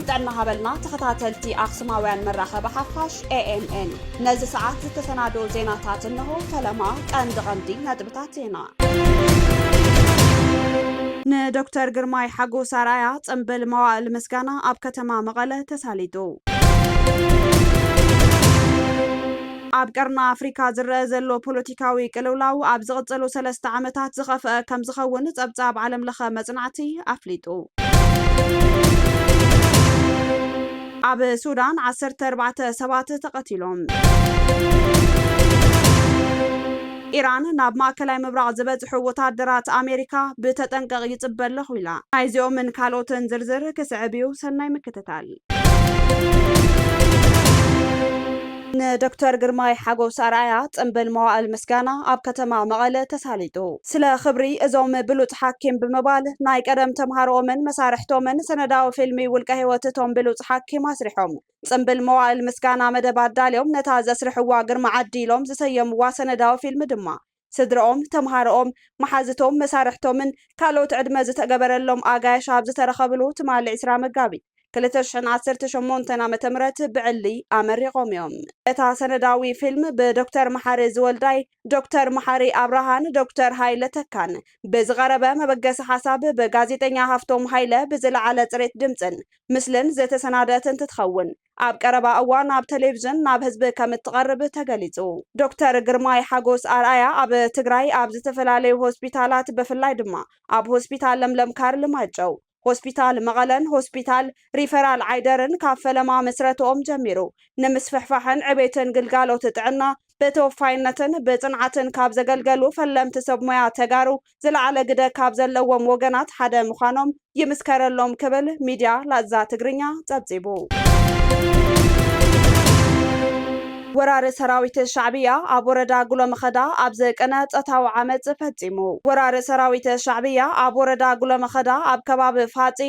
ጥዕና ሃበልና ተኸታተልቲ ኣኽሱማውያን መራኸቢ ሓፋሽ ኤ ኤም ኤን። ነዚ ሰዓት ዝተሰናዶ ዜናታት እንሆ። ፈለማ ቀንዲ ቀንዲ ነጥብታት ዜና። ንዶክተር ግርማይ ሓጎስ ኣርኣያ ጽምብል መዋእል ምስጋና ኣብ ከተማ መቐለ ተሳሊጡ። ኣብ ቀርኒ ኣፍሪካ ዝረአ ዘሎ ፖለቲካዊ ቅልውላው ኣብ ዝቕጽሉ ሰለስተ ዓመታት ዝኸፍአ ከም ዝኸውን ጸብጻብ ዓለምለኸ መጽናዕቲ ኣፍሊጡ። ኣብ ሱዳን ዓሰርተ ኣርባዕተ ሰባት ተቐቲሎም። ኢራን ናብ ማእከላይ ምብራቕ ዝበጽሑ ወታደራት ኣሜሪካ ብተጠንቀቕ ይጽበ ኣለኹ ኢላ። ናይዚኦምን ካልኦትን ዝርዝር ክስዕብ እዩ። ሰናይ ምክትታል። ንዶክተር ግርማይ ሓጎስ ኣርኣያ ጽምብል መዋእል ምስጋና ኣብ ከተማ መቐለ ተሳሊጡ። ስለ ክብሪ እዞም ብሉጽ ሓኪም ብምባል ናይ ቀደም ተምሃሮኦምን መሳርሕቶምን ሰነዳዊ ፊልሚ ውልቀ ህይወት እቶም ብሉጽ ሓኪም ኣስሪሖም። ጽምብል መዋእል ምስጋና መደብ ኣዳልዮም ነታ ዘስርሕዋ ግርማ ዓዲ ኢሎም ዝሰየምዋ ሰነዳዊ ፊልም ድማ ስድረኦም፣ ተምሃሮኦም፣ መሓዝቶም፣ መሳርሕቶምን ካልኦት ዕድመ ዝተገበረሎም ኣጋይሽ ኣብ ዝተረኸብሉ ትማሊ ዕስራ መጋቢት ክልተ ሽሕን ዓሰርተ ሸሞንተን ዓመተ ምህረት ብዕሊ ኣመሪቖም እዮም። እታ ሰነዳዊ ፊልም ብዶክተር መሓሪ ዝወልዳይ፣ ዶክተር መሓሪ ኣብርሃን ዶክተር ሃይለ ተካን ብዝቐረበ መበገሲ ሓሳብ ብጋዜጠኛ ሃፍቶም ሃይለ ብዝለዓለ ጽሬት ድምጽን ምስልን ዝተሰናደት እንትትኸውን፣ ኣብ ቀረባ እዋን ኣብ ቴሌቪዥን ናብ ህዝቢ ከም እትቐርብ ተገሊጹ። ዶክተር ግርማይ ሓጎስ ኣርኣያ ኣብ ትግራይ ኣብ ዝተፈላለዩ ሆስፒታላት፣ ብፍላይ ድማ ኣብ ሆስፒታል ለምለም ካርል ማይጨው፣ ሆስፒታል መቐለን ሆስፒታል ሪፈራል ዓይደርን ካብ ፈለማ ምስረትኦም ጀሚሩ ንምስፍሕፋሕን ዕቤትን ግልጋሎት ጥዕና ብተወፋይነትን ብጽንዓትን ካብ ዘገልገሉ ፈለምቲ ሰብ ሞያ ተጋሩ ዝለዓለ ግደ ካብ ዘለዎም ወገናት ሓደ ምዃኖም ይምስከረሎም ክብል ሚድያ ላዛ ትግርኛ ጸብጺቡ። ወራሪ ሰራዊት ሻዕብያ ኣብ ወረዳ ጉሎመኸዳ ኣብ ዝቅነ ጾታዊ ዓመጽ ፈጺሙ። ወራሪ ሰራዊት ሻዕብያ ኣብ ወረዳ ጉሎመኸዳ ኣብ ከባቢ ፋጺ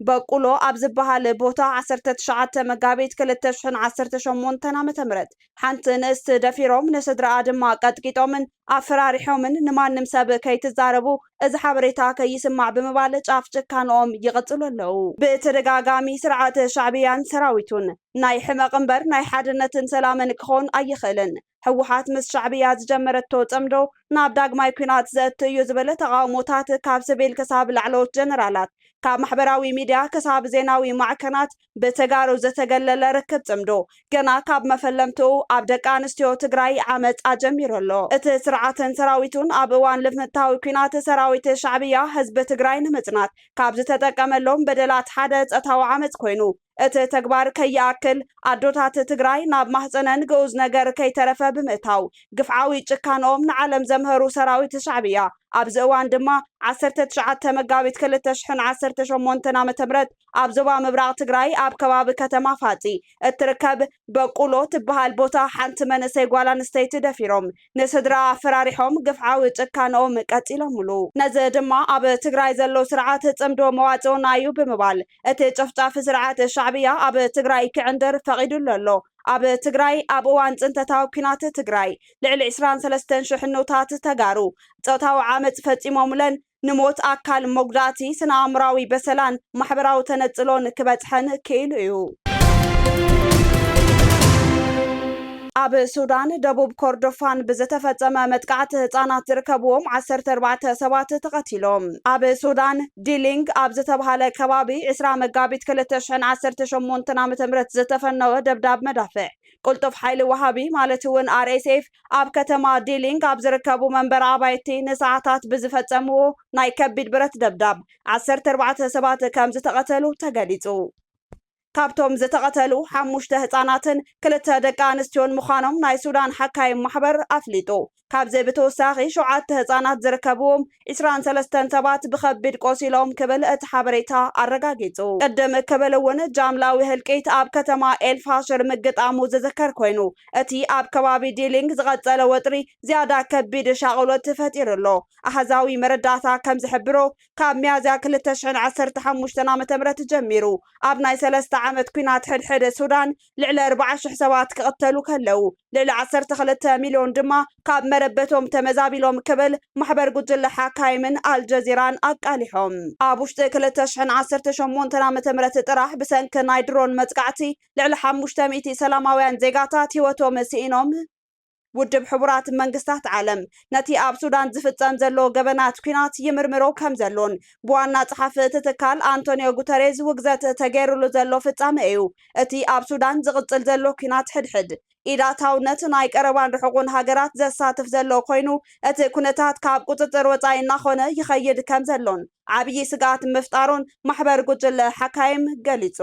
በቁሎ ኣብ ዝበሃል ቦታ ዓሰርተ ትሽዓተ መጋቢት ክልተ ሽሕን ዓሰርተ ሸሞንተን ዓመተ ምህረት ሓንቲ ንእስቲ ደፊሮም ንስድራኣ ድማ ቀጥቂጦምን ኣፈራሪሖምን ንማንም ሰብ ከይትዛረቡ እዚ ሓበሬታ ከይስማዕ ብምባል ጫፍ ጭካንኦም ይቕጽሉ ኣለዉ። ብተደጋጋሚ ስርዓት ሻዕብያን ሰራዊቱን ናይ ሕመቕ እምበር ናይ ሓድነትን ሰላምን ክኾን ኣይኽእልን። ህወሓት ምስ ሻዕብያ ዝጀመረቶ ጽምዶ ናብ ዳግማይ ኲናት ዘእቱ እዩ ዝብል ተቓውሞታት ካብ ስቪል ክሳብ ላዕለዎት ጀነራላት፣ ካብ ማሕበራዊ ሚድያ ክሳብ ዜናዊ ማዕከናት ብተጋሩ ዝተገለለ ርክብ ጽምዶ ገና ካብ መፈለምትኡ ኣብ ደቂ ኣንስትዮ ትግራይ ዓመጽ ኣጀሚሩ ኣሎ። እቲ ስርዓትን ሰራዊቱን ኣብ እዋን ልፍንታዊ ኲናት ሰራዊት ሻዕብያ ህዝቢ ትግራይ ንምጽናት ካብ ዝተጠቀመሎም በደላት ሓደ ጾታዊ ዓመጽ ኮይኑ፣ እቲ ተግባር ከይኣክል ኣዶታት ትግራይ ናብ ማህፀነን ግኡዝ ነገር ከይተረፈ ብምእታው ግፍዓዊ ጭካንኦም ንዓለም ዘምሀሩ ሰራዊት ሻዕብያ ኣብዚ እዋን ድማ ዓሰርተ ትሽዓተ መጋቢት ክልተ ሽሕን ዓሰርተ ሸሞንተን ዓመተ ምህረት ኣብ ዞባ ምብራቕ ትግራይ ኣብ ከባቢ ከተማ ፋፂ እትርከብ በቁሎ ትበሃል ቦታ ሓንቲ መንእሰይ ጓል ኣንስተይቲ ደፊሮም ንስድራ ኣፈራሪሖም ግፍዓዊ ጭካንኦም ቀፂሎምሉ። ነዚ ድማ ኣብ ትግራይ ዘሎ ስርዓት ጽምዶ መዋጽኦና እዩ ብምባል እቲ ጨፍጫፊ ስርዓት ሻዕብያ ኣብ ትግራይ ክዕንድር ፈቒዱሉ ኣሎ። ኣብ ትግራይ ኣብ እዋን ጽንተታዊ ኲናት ትግራይ ልዕሊ ዕስራን ሰለስተን ሽሕ ኖታት ተጋሩ ጾታዊ ዓመጽ ፈጺሞምለን ንሞት፣ ኣካል መጉዳእቲ፣ ስነ ኣእምራዊ በሰላን ማሕበራዊ ተነጽሎን ክበጽሐን ክኢሉ እዩ። ኣብ ሱዳን ደቡብ ኮርዶፋን ብዝተፈጸመ መጥቃዕቲ ህጻናት ዝርከብዎም ዓሰርተ ኣርባዕተ ሰባት ተቐቲሎም። ኣብ ሱዳን ዲሊንግ ኣብ ዝተባህለ ከባቢ ዕስራ መጋቢት ክልተ ሽሕን ዓሰርተ ሸሞንተን ዓመተ ምህረት ዝተፈነወ ደብዳብ መዳፍዕ ቅልጡፍ ሓይሊ ወሃቢ ማለት እውን ኣር ኤስ ኤፍ ኣብ ከተማ ዲሊንግ ኣብ ዝርከቡ መንበሪ ኣባይቲ ንሰዓታት ብዝፈጸምዎ ናይ ከቢድ ብረት ደብዳብ ዓሰርተ ኣርባዕተ ሰባት ከም ዝተቐተሉ ተገሊጹ። ካብቶም ዝተቐተሉ ሓሙሽተ ህጻናትን ክልተ ደቂ ኣንስትዮን ምዃኖም ናይ ሱዳን ሓካይም ማሕበር ኣፍሊጡ። ካብዚ ብተወሳኺ ሸውዓተ ህጻናት ዝርከብዎም ዕስራን ሰለስተን ሰባት ብኸቢድ ቆሲሎም ክብል እቲ ሓበሬታ ኣረጋጊጹ። ቅድም ክብል እውን ጃምላዊ ህልቂት ኣብ ከተማ ኤልፋሽር ምግጣሙ ዝዝከር ኮይኑ፣ እቲ ኣብ ከባቢ ዲሊንግ ዝቐጸለ ወጥሪ ዝያዳ ከቢድ ሻቕሎት ፈጢሩ ኣሎ። ኣሃዛዊ መረዳእታ ከም ዝሕብሮ፣ ካብ ሚያዝያ ክልተ ሽሕን ዓሰርተ ሓሙሽተን ዓመተ ምህረት ጀሚሩ ኣብ ናይ ሰለስተ ዓመት ኲናት ሕድሕድ ሱዳን ልዕሊ ኣርባዓ ሽሕ ሰባት ክቕተሉ ከለዉ፣ ልዕሊ ዓሰርተ ክልተ ሚልዮን ድማ ካብ መረበቶም ተመዛቢሎም ክብል ማሕበር ጉጅለ ሓካይምን ኣልጀዚራን ኣቃሊሖም። ኣብ ውሽጢ ክልተ ሽሕን ዓሰርተ ሸሞንተን ዓመተ ምህረት ጥራሕ ብሰንኪ ናይ ድሮን መጥቃዕቲ ልዕሊ ሓሙሽተ ሚእቲ ሰላማውያን ዜጋታት ህይወቶም ስኢኖም። ውድብ ሕቡራት መንግስታት ዓለም ነቲ ኣብ ሱዳን ዝፍጸም ዘሎ ገበናት ኲናት ይምርምሮ ከም ዘሎን ብዋና ጸሓፊ እቲ ትካል ኣንቶኒዮ ጉተሬዝ ውግዘት ተገይሩሉ ዘሎ ፍጻመ እዩ። እቲ ኣብ ሱዳን ዝቕጽል ዘሎ ኲናት ሕድሕድ ኢዳታውነት ናይ ቀረባን ርሑቕን ሃገራት ዘሳትፍ ዘሎ ኮይኑ፣ እቲ ኩነታት ካብ ቁጽጽር ወጻኢ እናኾነ ይኸይድ ከም ዘሎን ዓብዪ ስግኣት ምፍጣሩን ማሕበር ጉጅለ ሓካይም ገሊጹ።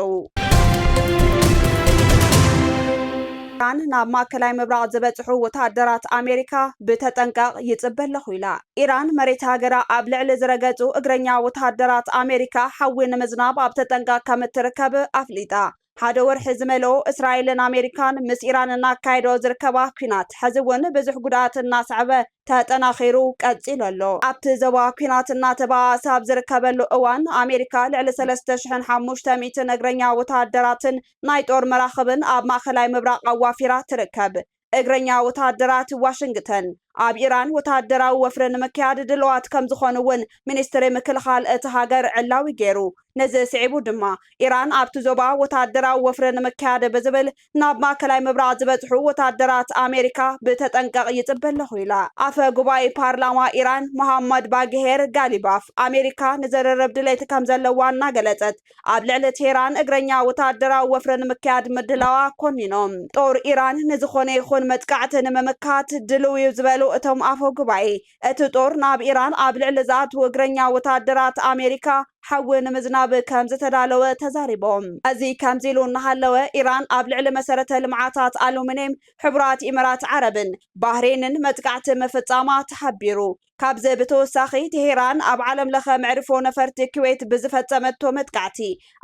ኢራን ናብ ማእከላይ ምብራቕ ዝበጽሑ ወተሃደራት ኣሜሪካ ብተጠንቀቕ ይጽበ ኣለኹ ኢላ። ኢራን መሬት ሃገራ ኣብ ልዕሊ ዝረገጹ እግረኛ ወተሃደራት ኣሜሪካ ሓዊ ንምዝናብ ኣብ ተጠንቀቕ ከም እትርከብ ኣፍሊጣ። ሓደ ወርሒ ዝመልኦ እስራኤልን ኣሜሪካን ምስ ኢራን እናካየዶ ዝርከባ ኲናት፣ ሕዚ እውን ብዙሕ ጉድኣት እናስዐበ ተጠናኺሩ ቀጺሉ ኣሎ። ኣብቲ ዞባ ኲናት እናተባኣሰ ኣብ ዝርከበሉ እዋን፣ ኣሜሪካ ልዕሊ ሰለስተ ሽሕን ሓሙሽተ ሚእትን እግረኛ ወተሃደራትን ናይ ጦር መራኽብን ኣብ ማእከላይ ምብራቕ ኣዋፊራ ትርከብ። እግረኛ ወተሃደራት ዋሽንግተን ኣብ ኢራን ወተሃደራዊ ወፍሪ ንምክያድ ድልዋት ከም ዝኾኑ እውን ሚኒስትሪ ምክልኻል እቲ ሃገር ዕላዊ ገይሩ። ነዚ ስዒቡ ድማ፣ ኢራን ኣብቲ ዞባ ወተሃደራዊ ወፍሪ ንምክያድ ብዝብል ናብ ማእከላይ ምብራቕ ዝበጽሑ ወተሃደራት ኣሜሪካ ብተጠንቀቕ ይጽበ ኣለኹ ኢላ። ኣፈ ጉባኤ ፓርላማ ኢራን መሃማድ ባግሄር ጋሊባፍ፣ ኣሜሪካ ንዘረረብ ድሌት ከም ዘለዋ እናገለጸት፣ ኣብ ልዕሊ ቴህራን እግረኛ ወተሃደራዊ ወፍሪ ንምክያድ ምድላዋ ኮኒኖም። ጦር ኢራን ንዝኾነ ይኹን መጥቃዕቲ ንምምካት ድልው እዩ ዝበሉ እቶም ኣፈ ጉባኤ፣ እቲ ጦር ናብ ኢራን ኣብ ልዕሊ ዝኣትዉ እግረኛ ወተሃደራት ኣሜሪካ ሓዊ ንምዝናብ ከም ዝተዳለወ ተዛሪቦም። እዚ ከምዚ ኢሉ እናሃለወ፣ ኢራን ኣብ ልዕሊ መሰረተ ልምዓታት ኣሉሚንየም ሕቡራት ኢማራት ዓረብን ባህሬንን መጥቃዕቲ ምፍጻማ ተሓቢሩ። ካብዚ ብተወሳኺ፣ ቴሄራን ኣብ ዓለም ለኸ መዕርፎ ነፈርቲ ኩዌት ብዝፈጸመቶ መጥቃዕቲ፣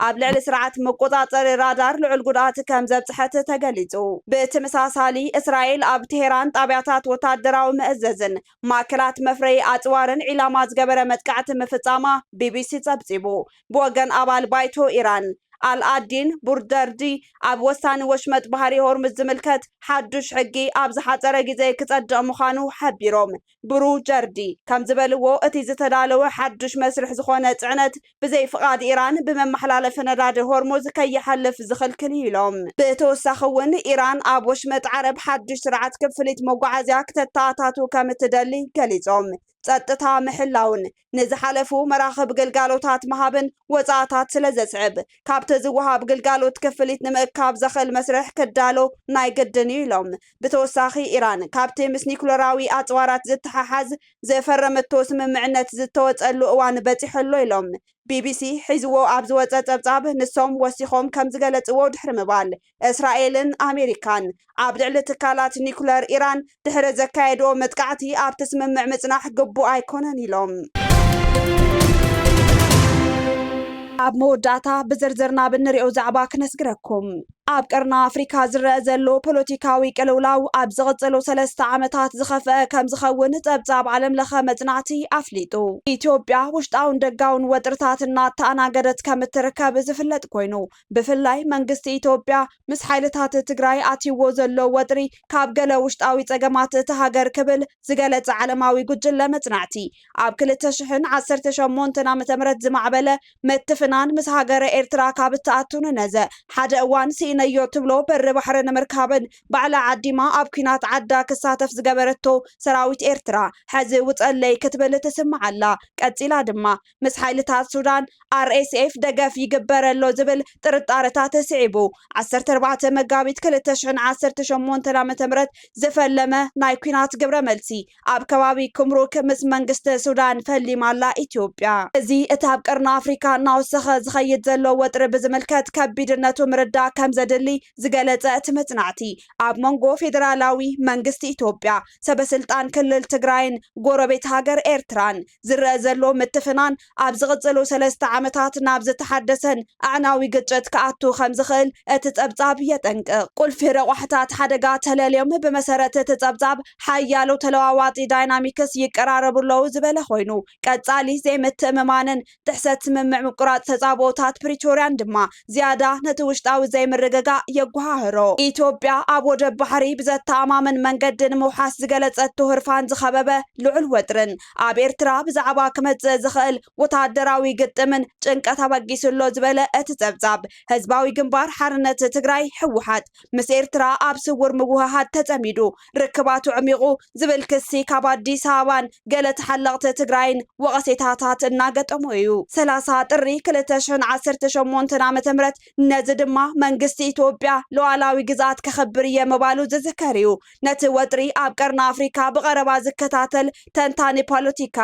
ኣብ ልዕሊ ስርዓት መቆጻጸሪ ራዳር ልዑል ጉድኣት ከም ዘብጽሐት ተገሊጹ። ብተመሳሳሊ፣ እስራኤል ኣብ ቴሄራን ጣብያታት ወታደራዊ መእዘዝን ማእከላት መፍረዪ ኣጽዋርን ዒላማ ዝገበረ መጥቃዕቲ ምፍጻማ ቢቢሲ ጸብጺቡ። ብወገን ኣባል ባይቶ ኢራን፣ ኣልኣዲን ቡርደርዲ፣ ኣብ ወሳኒ ወሽመጥ ባሕሪ ሆርሙዝ ዝምልከት ሓዱሽ ሕጊ ኣብ ዝሓጸረ ግዜ ክጸድቕ ምዃኑ ሓቢሮም። ብሩጀርዲ ከም ዝበልዎ፣ እቲ ዝተዳለወ ሓዱሽ መስርሕ ዝኾነ ጽዕነት ብዘይ ፍቓድ ኢራን ብመመሓላለፊ ነዳዲ ሆርሙዝ ከይሓልፍ ዝኽልክል እዩ ኢሎም። ብተወሳኺ እውን፣ ኢራን ኣብ ወሽመጥ ዓረብ ሓዱሽ ስርዓት ክፍሊት መጓዓዝያ ክተተኣታቱ ከም እትደሊ ገሊጾም። ጸጥታ ምሕላውን ንዝሓለፉ መራኽብ ግልጋሎታት ምሃብን ወጻእታት ስለ ዘስዕብ፣ ካብቲ ዝወሃብ ግልጋሎት ክፍሊት ንምእካብ ዘኽእል መስርሕ ክዳሎ ናይ ግድን እዩ ኢሎም። ብተወሳኺ፣ ኢራን ካብቲ ምስ ኒኩለራዊ ኣጽዋራት ዝተሓሓዝ ዝፈረመቶ ስምምዕነት ዝተወጸሉ እዋን በጺሑ ኣሎ ኢሎም። ቢቢሲ ሒዝዎ ኣብ ዝወጸ ጸብጻብ፣ ንሶም ወሲኾም ከም ዝገለጽዎ፣ ድሕሪ ምባል እስራኤልን ኣሜሪካን ኣብ ልዕሊ ትካላት ኒኩለር ኢራን ድሕሪ ዘካየድዎ መጥቃዕቲ ኣብቲ ስምምዕ ምጽናሕ ግቡእ ኣይኮነን ኢሎም። ኣብ መወዳእታ ብዝርዝር ናብ እንሪኦ ዛዕባ ክነስግረኩም። ኣብ ቀርኒ ኣፍሪካ ዝረአ ዘሎ ፖለቲካዊ ቅልውላው ኣብ ዝቕጽሉ ሰለስተ ዓመታት ዝኸፍአ ከም ዝኸውን ጸብጻብ ዓለም ለኸ መጽናዕቲ ኣፍሊጡ። ኢትዮጵያ ውሽጣውን ደጋውን ወጥርታት እናተኣናገደት ከም እትርከብ ዝፍለጥ ኮይኑ፣ ብፍላይ መንግስቲ ኢትዮጵያ ምስ ሓይልታት ትግራይ ኣትይዎ ዘሎ ወጥሪ ካብ ገለ ውሽጣዊ ጸገማት እታ ሃገር ክብል ዝገለጸ ዓለማዊ ጉጅለ መጽናዕቲ፣ ኣብ ክልተ ሽሕን ዓሰርተ ሸሞንተን ዓመተ ምህረት ዝማዕበለ ምትፍናን ምስ ሃገረ ኤርትራ ካብ እትኣቱ ንነዘ ሓደ እዋን ስኢነዮ ትብሎ በሪ ባሕሪ ንምርካብን ባዕላ ዓዲማ ኣብ ኲናት ዓዳ ክሳተፍ ዝገበረቶ ሰራዊት ኤርትራ፣ ሕዚ ውጸለይ ክትብል ትስማዕ ኣላ። ቀጺላ ድማ፣ ምስ ሓይልታት ሱዳን ኣር ኤስ ኤፍ ደገፍ ይግበር ኣሎ ዝብል ጥርጣረታት ስዒቡ፣ ዓሰርተ ኣርባዕተ መጋቢት ክልተ ሽሕን ዓሰርተ ሸሞንተን ዓመተ ምህረት ዝፈለመ ናይ ኲናት ግብረ መልሲ ኣብ ከባቢ ኩምሩክ ምስ መንግስቲ ሱዳን ፈሊማ ኣላ ኢትዮጵያ። እዚ እቲ ኣብ ቀርኒ ኣፍሪካ እናወሰኸ ዝኸይድ ዘሎ ወጥሪ ብዝምልከት ከቢድነቱ ምርዳእ ከም ድሊ ዝገለጸ እቲ መጽናዕቲ፣ ኣብ መንጎ ፌደራላዊ መንግስቲ ኢትዮጵያ፣ ሰበስልጣን ክልል ትግራይን ጎረቤት ሃገር ኤርትራን ዝረአ ዘሎ ምትፍናን ኣብ ዝቕጽሉ ሰለስተ ዓመታት ናብ ዝተሓደሰን ኣዕናዊ ግጭት ክኣቱ ከም ዝኽእል እቲ ጸብጻብ የጠንቅቕ። ቁልፊ ረቋሕታት ሓደጋ ተለልዮም። ብመሰረት እቲ ጸብጻብ፣ ሓያሎ ተለዋዋጢ ዳይናሚክስ ይቀራረቡ ኣለዉ ዝበለ ኮይኑ፣ ቀጻሊ ዘይምትእምማንን ጥሕሰት ስምምዕ ምቁራጽ ተጻብኦታት ፕሪቶርያን ድማ ዝያዳ ነቲ ውሽጣዊ ዘይምርግጋእ የጓሃህሮ። ኢትዮጵያ ኣብ ወደብ ባሕሪ ብዘተኣማምን መንገዲ ንምውሓስ ዝገለጸቶ ህርፋን ዝኸበበ ልዑል ወጥርን ኣብ ኤርትራ ብዛዕባ ክመጽእ ዝኽእል ወታደራዊ ግጥምን ጭንቀት ኣበጊሱ ኣሎ ዝበለ እቲ ጸብጻብ፣ ህዝባዊ ግንባር ሓርነት ትግራይ፣ ህወሓት፣ ምስ ኤርትራ ኣብ ስውር ምውህሃድ ተጸሚዱ፣ ርክባቱ ዕሚቑ ዝብል ክሲ ካብ ኣዲስ ኣበባን ገለ ተሓለቕቲ ትግራይን ወቐሴታታት እናገጠሞ እዩ። ሰላሳ ጥሪ ክልተ ሽሕን ዓሰርተ ሸሞንተን ዓመተ ምህረት፣ ነዚ ድማ መንግስቲ ኢትዮጵያ ሉዓላዊ ግዝኣት ከኽብር እየ ምባሉ ዝዝከር እዩ። ነቲ ወጥሪ ኣብ ቀርኒ ኣፍሪካ ብቐረባ ዝከታተል ተንታኒ ፖለቲካ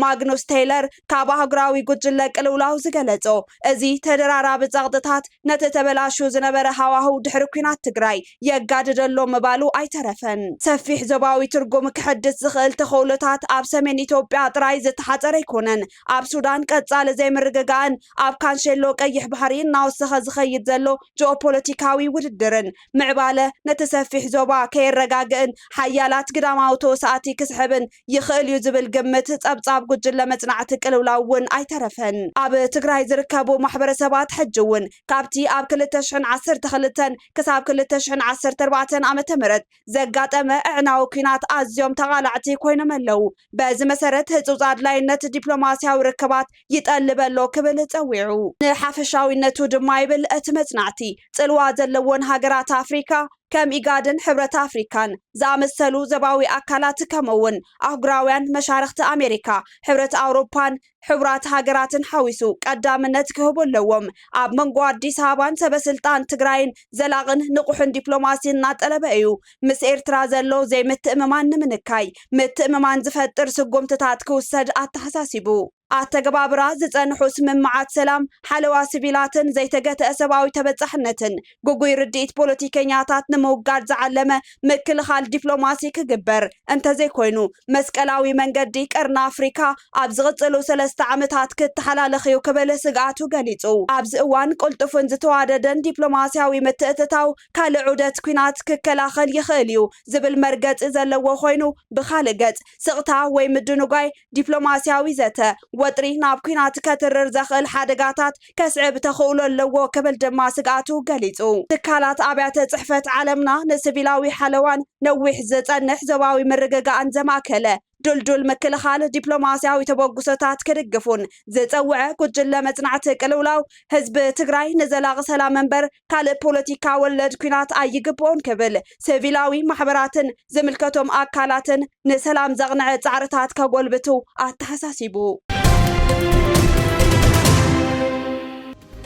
ማግኑስ ቴይለር፣ ካብ ኣህጉራዊ ጉጅለ ቅልውላው ዝገለጾ፣ እዚ ተደራራቢ ጸቕጥታት ነቲ ተበላሹ ዝነበረ ሃዋህው ድሕሪ ኲናት ትግራይ የጋድደሎ ምባሉ ኣይተረፈን። ሰፊሕ ዞባዊ ትርጉም ክሕድስ ዝኽእል ተኽእሎታት ኣብ ሰሜን ኢትዮጵያ ጥራይ ዝተሓጸረ ኣይኮነን። ኣብ ሱዳን ቀጻሊ ዘይምርግጋእን ኣብ ካንሼሎ ቀይሕ ባሕሪ እናወሰኸ ዝኸይድ ዘሎ ጂኦፖለቲካዊ ውድድርን ምዕባለ ነቲ ሰፊሕ ዞባ ከየረጋግእን ሓያላት ግዳማዊ ተወሳእቲ ክስሕብን ይኽእል እዩ ዝብል ግምት ጸብጻብ ጉጅለ መጽናዕቲ ቅልውላው እውን ኣይተረፈን። ኣብ ትግራይ ዝርከቡ ማሕበረሰባት ሕጂ እውን ካብቲ ኣብ ክልተ ሽሕን ዓሰርተ ክልተን ክሳብ ክልተ ሽሕን ዓሰርተ ኣርባዕተን ዓመተ ምህረት ዘጋጠመ ኣዕናዊ ኲናት ኣዝዮም ተቓላዕቲ ኮይኖም ኣለዉ። በዚ መሰረት ህጹጽ ኣድላይነት ዲፕሎማስያዊ ርክባት ይጠልብ ኣሎ ክብል ጸዊዑ። ንሓፈሻዊነቱ ድማ ይብል እቲ መጽናዕቲ፣ ጽልዋ ዘለዎን ሃገራት ኣፍሪካ ከም ኢጋድን ሕብረት ኣፍሪካን ዝኣመሰሉ ዞባዊ ኣካላት ከምኡውን ኣህጉራውያን መሻርኽቲ ኣሜሪካ፣ ሕብረት ኣውሮፓን ሕቡራት ሃገራትን ሓዊሱ ቀዳምነት ክህቡ ኣለዎም። ኣብ መንጎ ኣዲስ ኣበባን ሰበስልጣን ትግራይን ዘላቕን ንቑሕን ዲፕሎማሲ እናጠለበ እዩ። ምስ ኤርትራ ዘሎ ዘይምትእምማን ንምንካይ፣ ምትእምማን ዝፈጥር ስጉምትታት ክውሰድ ኣተሓሳሲቡ። ኣተገባብራ ዝጸንሑ ስምምዓት ሰላም፣ ሓለዋ ሲቪላትን ዘይተገተአ ሰብኣዊ ተበጻሕነትን፣ ግጉይ ርድኢት ፖለቲከኛታት ንምውጋድ ዝዓለመ ምክልኻል ዲፕሎማሲ ክግበር እንተዘይኮይኑ፣ መስቀላዊ መንገዲ ቀርኒ ኣፍሪካ ኣብ ዝቕጽሉ ሰለስተ ዓመታት ክተሓላለኽ እዩ ክብል ስግኣቱ ገሊጹ። ኣብዚ እዋን ቅልጡፍን ዝተዋደደን ዲፕሎማስያዊ ምትእትታው ካልእ ዑደት ኲናት ክከላኸል ይኽእል እዩ ዝብል መርገጺ ዘለዎ ኮይኑ፣ ብኻልእ ገጽ ስቕታ ወይ ምድንጓይ ዲፕሎማስያዊ ዘተ ወጥሪ ናብ ኲናት ከትርር ዘኽእል ሓደጋታት ከስዕብ ተኽእሎ ኣለዎ ክብል ድማ ስግኣቱ ገሊጹ። ትካላት ኣብያተ ጽሕፈት ዓለምና ንሲቪላዊ ሓለዋን ነዊሕ ዝጸንሕ ዞባዊ ምርግጋእን ዘማእከለ ድልዱል ምክልኻል ዲፕሎማስያዊ ተበግሶታት ክድግፉን ዝጸውዐ ጉጅለ መጽናዕቲ ቅልውላው፣ ህዝቢ ትግራይ ንዘላቒ ሰላም እምበር ካልእ ፖለቲካ ወለድ ኲናት ኣይግብኦን ክብል ሲቪላዊ ማሕበራትን ዝምልከቶም ኣካላትን ንሰላም ዘቕንዐ ጻዕርታት ከጎልብቱ ኣተሓሳሲቡ።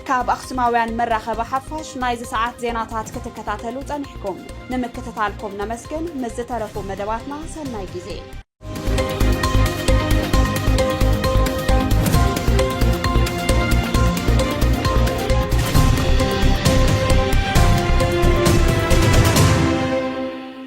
ካብ ኣኽሱማውያን መራኸቢ ሓፋሽ ናይዚ ሰዓት ዜናታት ክትከታተሉ ጸኒሕኩም። ንምክትታልኩም ነመስግን። ምስ ዝተረፉ መደባትና ሰናይ ግዜ።